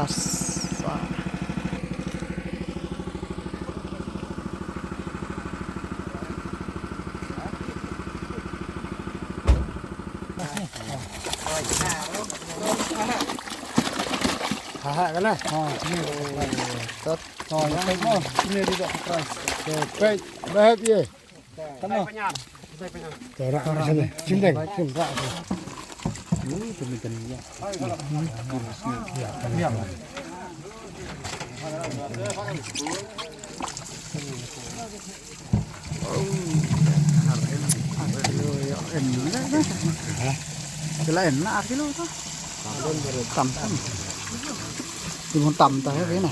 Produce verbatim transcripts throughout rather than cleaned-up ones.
Ha, ha, ka la. Ha, sini. Tot. Ha, yang lain. Ha, sini juga, Pras. Okey, baik. Baik, ye. Tama. Tara, sini. Sini. Sini. Sila en na kilo to. Tam tam. Timun tam ta ya na.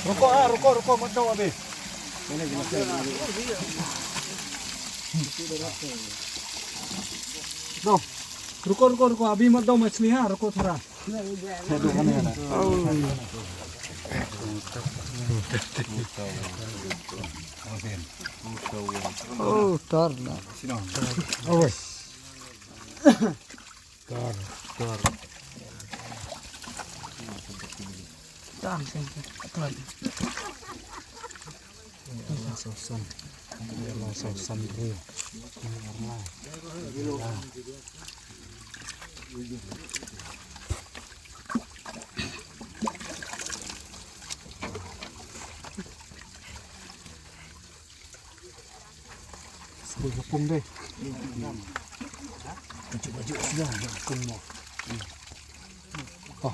Ruko, ah, ruko, ruko, mat dong, abi. Dong. Ruko, ruko, ruko, abi, mat dong, machli ha, ruko thora. Oh, tar na. Tar, tar. Tam sen. Tar. Sosan. Sosan. Sibuk kepung deh. Baju-baju sudah kepung mo. Oh,